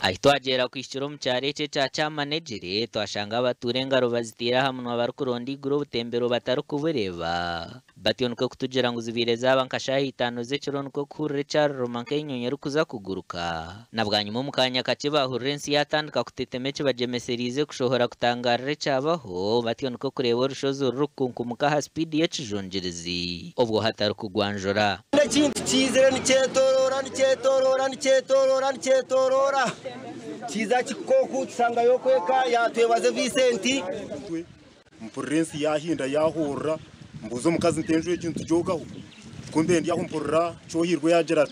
Ahi twagyera kuhikira omu kyaro eki ekya Kyamanegyere, twashanga abatuura engaro baziteire aha munwa barikuronda eiguru obutembero batarikubureeba. Batyo nikwo kutugira ngu zibaire zaaba nka shaaha itaano z'ekiro nikwo kuhurira ekyaruruma nk'enyonyi erikuza kuguruka. Na bwanyima omu kaanya kakye baahurira ensi yaatandika kutetema ekibagyemesereize kushohora kutangaarira ekyabaho, batyo nikwo kureeba orushozi rurikukunkumuka aha sipiidi y'ekijungirizi obwo hatarikugwanjura. Ekintu kiizire nikyetoroora, nikyetoroora, nikyetoroora, nikyetoroora, kiiza kihika oku kishangayo oku eka ya Twebaze Vincent. Mpurira ensi yaahinda yaahoorora, mbuuza omukazi nti enju egi nitugyogaho? Ku mbe ndi aho mpurira Kyohirwe yaagira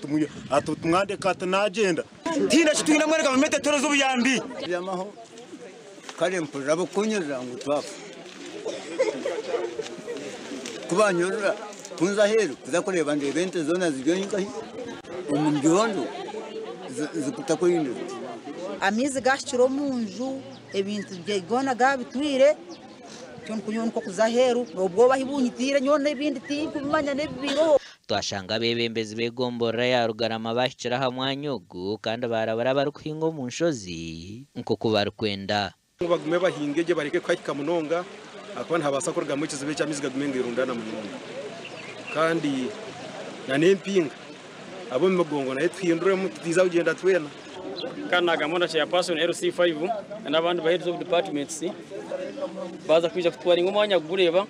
ati mwandeka ati naagyenda. Tihaine eki twine mbwenu gavumenti etuheereze obuyambi. Mbyamaho kare mpurira abarikunyurira ngu twafa. Ku banyurira ku nza aheeru kuza kureeba ndeeba ente zoona ziri nkahi omu byondo zitakuhindura. Amaizi gahikire omu nju, ebintu byona gabitwire, nyowe nikwo kuza aheeru obwoba ahi bunyitiire nyowe n'ebindi tinkubimanya n'ebibiireho. Twashanga abeebembezi b'egomborora ya Rugarama baahikire aha mwanya ogu kandi baarabura abarikuhinga omu nshozi nk'oku barikwenda. Ngu bagume bahinge gye bareke kuhahika munonga ahakuba nihabaasa kurugamu ekizibu eky'amaizi gagume nigerundana munonga kandi na n'empinga ab'omu migongo nayo tuhinduremu tutiiza kugyenda twena. Kandi nagamba na chairperson LC5 n'abandi ba heads of departments baaza kwija kutwaringa omwanya kugureeba.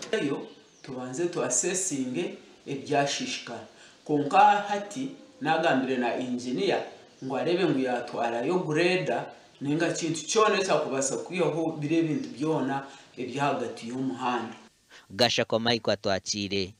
Tubanze tu assessinge ebyashishikara. Kwonka hati nagambire na engineer ngu areebe ngu yatwarayo grader ninga kintu kyona ekyakubaasa kwihaho biri ebintu byona ebyahagati y'omuhanda. Gashakwa Michael Atwakiire.